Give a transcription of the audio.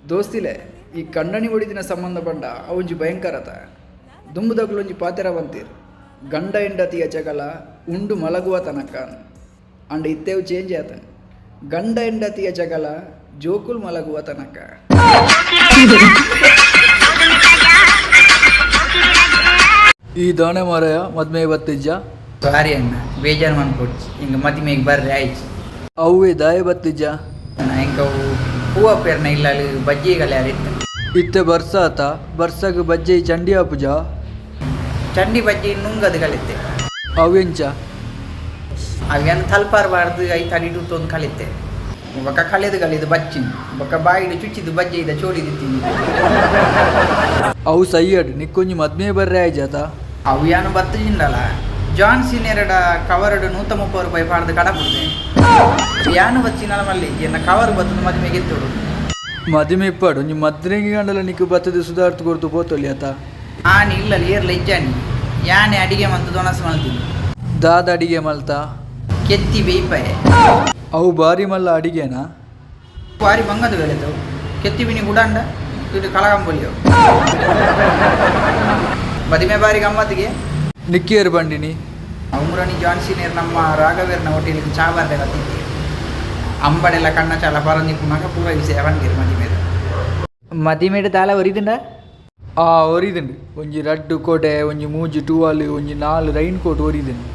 ದೋಸ್ತಿಲೆ, ಈ ಕಂಡನಿ ಬೊಡೆದಿನ ಸಂಬಂಧ ಪಂಡ ಅವೊಂಜಿ ಭಯಂಕರತ. ದುಂಬುದಕುಲೊಂಜಿ ಪಾತೆರ ಪಂತೆರ್, ಗಂಡ ಹೆಂಡತಿಯ ಜಗಳ ಉಂಡು ಮಲಗುವ ತನಕ. ಆಂಡ ಇತ್ತೆ ಅವು ಚೇಂಜ್ ಆತಂಡ್, ಗಂಡ ಹೆಂಡತಿಯ ಜಗಳ ಜೋಕುಲು ಮಲಗುವ ತನಕ. ಈ ದಾನೆ ಮಾರಾಯ, ಮದ್ಮೆ ಬತ್ತಿಜ್ಜ? ಸಾರಿ ಅಣ್ಣ, ಬೇಜಾರು ಮನ್ಪೊಡ್ಚಿ, ಎಂಕ್ ಮದಿಮೆಗ್ ಬರ್ರೆ ಆಯ್ಜಿ. ಅವ್ವೆ ದಾಯೆ ಬತ್ತಿಜ್ಜ? ಅಣ್ಣ, ಎಂಕ್ ಅವು ಹೂವ ಪೇರ್ನ ಇಲ್ಲಲ್ ಬಜ್ಜಿ ಕಲ್ಯಾರ ಇತ್ತ. ಇತ್ತೆ ಬರ್ಸ ಆತ, ಬರ್ಸಗ್ ಬಜ್ಜೈ ಚಂಡಿ ಆಪುಜಾ? ಚಂಡಿ ಬಜ್ಜಿ ನುಂಗದ್ ಕಲಿತೆ. ಅವೆಂಚ? ಅವೆನ್ ತಲ್ಪಾರ್ ಪಾಡ್ದ್ ಐತ ಅಡಿಟ್ ಉಂತೊಂದು ಕಲಿತೆ. ಬೊಕ ಕಲೆದ್ ಕಲೆದ್ ಬಚ್ಚಿನ್ ಬೊಕ ಬಾಯಿಡ್ ಚುಚ್ಚಿದ್ ಬಜ್ಜೈದ ಚೋಲಿ ದಿತ್ತಿನಿ. ಅವು ಸಯ್ಯಡ್, ನಿಕ್ಕೊಂಜಿ ಮದ್ಮೆ ಬರ್ರೆ ಆಯ್ಜಾತ? ಅವು ಯಾನ್ ಬತ್ತಿಜಿಂಡಲ ಜಾನ್ ಸೀನಿಯರ್ಡ ಕವರ್ಡ್ 130 ರೂಪಾಯಿ ಪಾಡ್ದ್ ಕಡಪುಡ್ದೆ. ಯಾನ್ ಬಚ್ಚಿನಲ ಮಲ್ಲೆ ಎನ್ನ ಕವರ್ ಬತ್ತುದು ಮದಿಮೆಗ್ ಎತ್ತೊಡು. ಮದಿಮೆ ಇಪ್ಪಡ್, ಒಂಜಿ ಮದ್ರೆಂಗಿ ಆಂಡಲ ನಿಕ್ಕ್ ಬತ್ತುದು ಸುದಾರ್ತ್ ಕೊರ್ದು ಪೋತೊಲಿ ಅತ? ಆನಿ ಇಲ್ಲಲ್ ಏರ್ಲ ಇಜ್ಜಾಂಡಿ, ಯಾನೆ ಅಡಿಗೆ ಮಂತುದು ಒಣಸ್ ಮಲ್ತಿನಿ. ದಾದ ಅಡಿಗೆ ಮಲ್ತ? ಕೆತ್ತಿ ಬೇಯ್ಪಯೆ. ಅವು ಬಾರಿ ಮಲ್ಲ ಅಡಿಗೆನಾ? ಬಾರಿ ಬಂಗದ ಬೇಲೆತವು, ಕೆತ್ತಿ ಪಿನಿ ಕುಡಾಂಡ ಇಡು ಕಲಕಂಬೊಲಿ ಅವು. ಮದಿಮೆ ಬಾರಿ ಗಮ್ಮತ್ತಿಗೆ. ನಿಕ್ಕೇರ್ ಪಂಡಿನಿ? ಉಮ್ರಾಣಿ ಜಾನ್ ಸೀನಿಯರ್ ನಮ್ಮ ರಾಘವೇರ್ನ ಹೋಟೆಲ್ಗ್ ಚಾ ಬರ್ರೆ ಬತ್ತಿತ್ತೆ. ಅಂಬಡೆಲ ಕಣ್ಣ ಚಾಲ ಪರೊಂದಿಪ್ಪುನಗ ಪೂರ ವಿಷಯ ಪಂಡೆರ್ ಮದಿಮೆದ. ಮದಿಮೆಡ್ ದಾಲ ಒರಿದುಂಡ? ಆ, ಒರಿದುಂಡು. ಒಂಜಿ ರಡ್ಡ್ ಕೊಡೆ, ಒಂಜಿ ಮೂಜಿ ಟುವಾಲ್, ಒಂಜಿ ನಾಲ್ ರೈನ್ ಕೋಟ್ ಒರಿದುಂಡು.